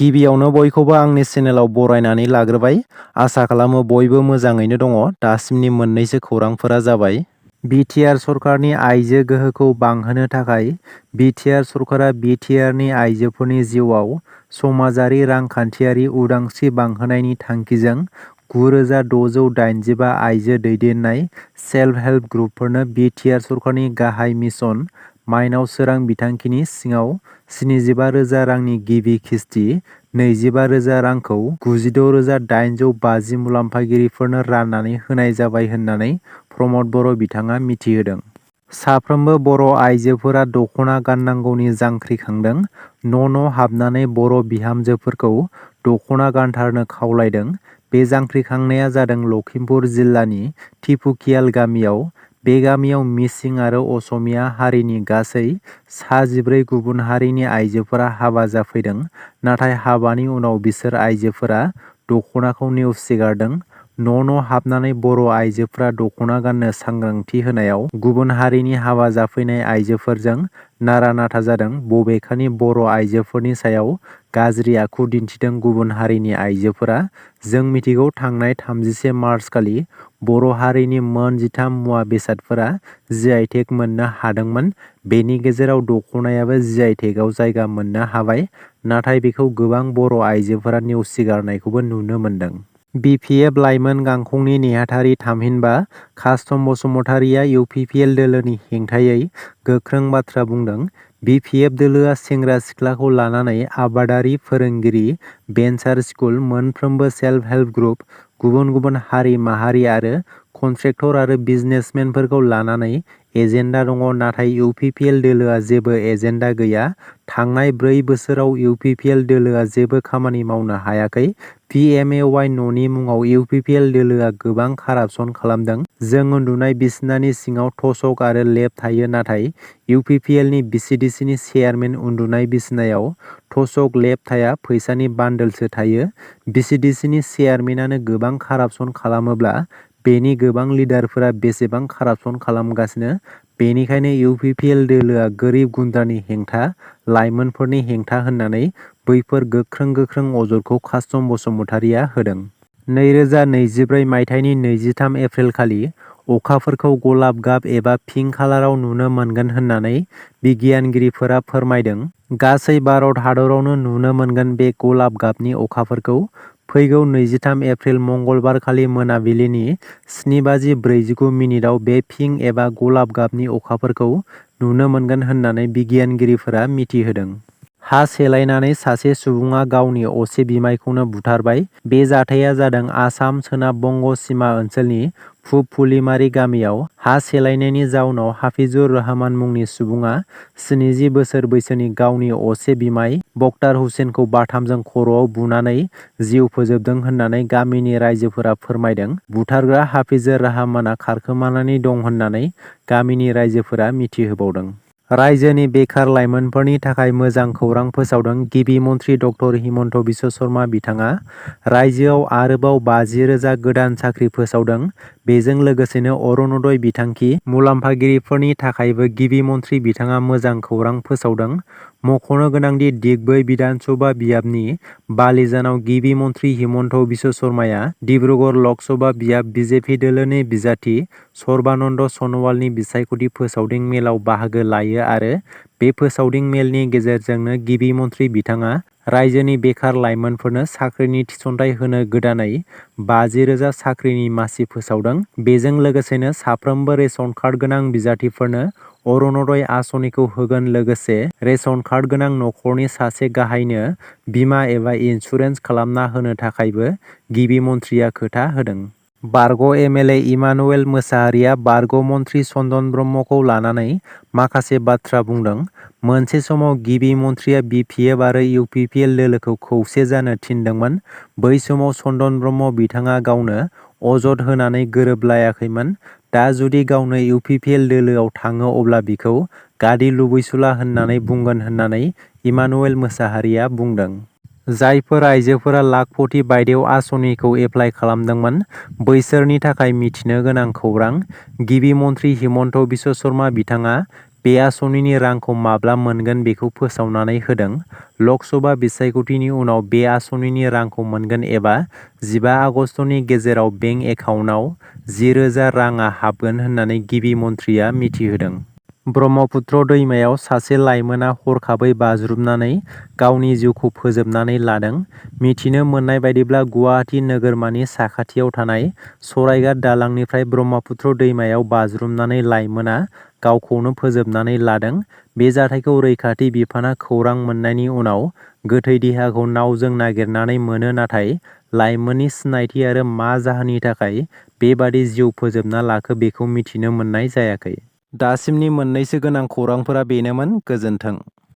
गिबियावनो बयखौबो आंनि चेनेलाव बरायनानै लाग्रोबाय। आसा खालामो बयबो मोजाङैनो दङ। दासिमनि मोननैसो खौरांफोरा जाबाय। बिटिआर सरकारनि आइजो गोहोखौ बांहोनो थाखाय बिटिआर सरकारा बिटिआरनि आइजोफोरनि जिउआव समाजारि रांखान्थियारि उदांस्रि बांहोनायनि थांखिजों 9685 आइजो दैदेननाय सेल्फ हेल्प ग्रुपफोरनो बिटिआर सरकारनि गाहाय मिशन माइनाव सोरां बिथांखिनि सिङाव 75,000 रांनि गिबि किस्ति 25,000 रांखौ 96,850 मुलाम्फागिरिफोरनो राननानै होनाय जाबाय होननानै प्रमद बर' बिथाङा मिथिहोदों। साफ्रोमबो बर' आइजोफोरा दख'ना गाननांगौनि जांख्रिखांदों। न' हाबनानै बर' बिहामजोफोरखौ दख'ना गानथारनो खावलायदों। बे जांख्रिखांनाया जादों लखिमपुर जिल्लानि टिपुकियाल गामियाव। बे गामियाव मिसिं आरो असमिया हारिनि गासै 14 गुबुन हारिनि आइजोफोरा हाबा जाफैदों। नाथाय हाबानि उनाव बिसोर आइजोफोरा दख'नाखौ नेवसिगारदों। न' हाबनानै बर' आइजोफोरा दख'ना गाननो सांग्रांथि होनायाव गुबुन हारिनि हाबा जाफैनाय आइजोफोरजों नारा-नाथा जादों। बबेखानि बर' आइजोफोरनि सायाव गाज्रि आखु दिन्थिदों गुबुन हारिनि आइजोफोरा। जों मिथिगौ थांनाय 31 मार्चखालि बर' हारिनि मोन 13 मुवा बेसादफोरा जि.आइ. टेग मोननो हादोंमोन। बेनि गेजेराव दख'नायाबो जि.आइ. टेगआव जायगा मोननो हाबाय। नाथाय बेखौ गोबां बर' आइजोफोरा नेवसिगारनायखौबो नुनो मोन्दों। बि.पि.एफ लाइमोन गांखंनि नेहाथारि थामहिनबा कास्टम बसुमतारिया इउ.पि.पि.एल दोलोनि हेंथायै गोख्रों बाथ्रा बुंदों। बि.पि.एफ दोलोआ सेंग्रा सिख्लाखौ लानानै आबादारि, फोरोंगिरि, भेन्सार स्कुल, मोनफ्रोमबो सेल्फ हेल्प ग्रुप, गुबुन गुबुन हारि माहारि आरो कन्ट्रेक्टर आरो बिजनेसमेनफोरखौ लानानै एजेन्डा दङ। नाथाय इउ.पि.पि.एल दोलोआ जेबो एजेन्डा गैया। थांनाय 4 बोसोराव इउ.पि.पि.एल दोलोआ जेबो खामानि मावनो हायाखै। पि.एम.ए.वाइ. न'नि मुङाव इउ.पि.पि.एल दोलोआ गोबां कारापसन खालामदों। जों उन्दुनाय बिसनानि सिङाव टसक आरो लेब थायो। नाथाय इउ.पि.पि.एलनि भि.सि.डि.सि. नि चेयारमेन उन्दुनाय बिसनायाव टसक लेब थाया, फैसानि बान्डोलसो थायो। भि.सि.डि.सि. नि चेयारमेनानो गोबां कारापसन खालामोब्ला बेनि गोबां लिडारफोरा बेसेबां कारापसन खालामगासिनो? बेनिखायनो इउ.पि.पि.एल दोलोआ गोरिब गुन्द्रानि हेंथा, लाइमोनफोरनि हेंथा होननानै बैफोर गोख्रों अजदखौ कास्टम बसुमतारिया होदों। 2024 मायथाइनि 23 एप्रिलखालि अखाफोरखौ गलाब गाब एबा पिंक कालाराव नुनो मोनगोन होननानै बिगियानगिरिफोरा फोरमायदों। गासै भारत हादरावनो नुनो मोनगोन बे गलाब गाबनि अखाफोरखौ। फैगौ 23 एप्रिल मंगलबारखालि मोनाबिलिनि 7:49 बे पिंक एबा गलाब गाबनि अखाफोरखौ नुनो मोनगोन होननानै बिगियानगिरिफोरा मिथिहोदों। हा सेलायनानै सासे सुबुङा गावनि असे बिमायखौनो बुथारबाय। बे जाथाया जादों आसाम सोनाब बंग सिमा ओनसोलनि पुब फुलिमारि गामियाव। हा सेलायनायनि जाउनाव हाफिजुर रहमान मुंनि सुबुङा 70 बोसोर बैसोनि गावनि असे बिमाय बक्तार हुसेनखौ बाथामजों खर'आव बुनानै जिउ फोजोबदों होननानै गामिनि रायजोफोरा फोरमायदों। बुथारग्रा हाफिजुर रहमाना खारखोमानानै दं होननानै गामिनि रायजोफोरा मिथिहोबावदों। रायजोनि बेखार लाइमोनफोरनि थाखाय मोजां खौरां फोसावदों गिबि मन्थ्रि ड. हिमन्त बिश्व शर्मा बिथाङा। रायजोआव आरोबाव 50,000 गोदान साख्रि फोसावदों। बेजों लोगोसेनो अरुण'दय बिथांखि मुलाम्फागिरिफोरनि थाखायबो गिबि मन्थ्रि बिथाङा मोजां खौरां फोसावदों। मख'नो गोनांदि दिग्बै बिधान सभा बियाबनि बालिजानाव गिबि मन्थ्रि हिमन्त बिश्व शर्माया डिब्रुगड़ लक सभा बियाब बिजेपि दोलोनि बिजाथि सर्बानन्द सन'वालनि बिसायख'थि फोसावदिं मेलाव बाहागो लायो आरो बे फोसावदिं मेलनि गेजेरजोंनो गिबि मन्थ्रि बिथाङा रायजोनि बेखार लाइमोनफोरनो साख्रिनि थिसनथाइ होनो गोदानै 50,000 साख्रिनि मासि फोसावदों। बेजों लोगोसेनो साफ्रोमबो रेशन कार्ड गोनां बिजाथिफोरनो अरुण'दय आस'निखौ होगोन। लोगोसे रेशन कार्ड गोनां नखरनि सासे गाहायनो बीमा एबा इन्सुरेन्स खालामना होनो थाखायबो गिबि मन्थ्रिया खोथा होदों। बारग' एम.एल.ए. इमानुवेल मोसाहारिया बारग' मन्थ्रि चन्दन ब्रह्मखौ लानानै माखासे बाथ्रा बुंदों। मोनसे समाव गिबि मन्थ्रिया बि.पि.एफ आरो इउ.पि.पि.एल दोलोखौ खौसे जानो थिनदोंमोन। बै समाव चन्दन ब्रह्म बिथाङा गावनो अजद होनानै गोरोबलायाखैमोन। दा जुदि गावनो इउ.पि.पि.एल दोलोआव थाङो अब्ला बिखौ गादि लुबैसुला होननानै बुंगोन होननानै इमानुवेल मोसाहारिया बुंदों। जायफोर आइजोफोरा लाखपति बायदेव आस'निखौ एप्लाइ खालामदोंमोन बैसोरनि थाखाय मिथिनो गोनां खौरां। गिबि मन्थ्रि हिमन्त बिश्व शर्मा बिथाङा बे आस'ननि रांखौ माब्ला मोनगोन बेखौ फोसावनानै होदों। लक सभा बिसायख'थिनि उनाव बे आस'ननि रांखौ मोनगोन एबा 15 आगस्तनि गेजेराव बेंक एकाउन्टआव 10,000 राङा हाबगोन होननानै गिबि मन्थ्रिया मिथिहोदों। ब्रह्मपुत्र दैमायाव सासे लाइमोना हरखाबै बाज्रुमनानै गावनि जिउखौ फोजोबनानै लादों। मिथिनो मोननाय बायदिब्ला गुवाहाटि नोगोरमानि साखाथियाव थानाय सरायघाट दालांनिफ्राय ब्रह्मपुत्र दैमायाव बाज्रुमनानै लाइमोना गावखौनो फोजोबनानै लादों। बे जाथायखौ रैखाथि बिफाना खौरां मोननायनि उनाव गोथै देहाखौ नावजों नागिरनानै मोनो, नाथाय लाइमोननि सिनायथि आरो मा जाहोननि थाखाय बेबादि जिउ फोजोबना लाखो बेखौ मिथिनो मोननाय जायाखै। दासिमनि मोननैसो गोनां खौरांफोरा बेनोमोन। गोजोन्थों।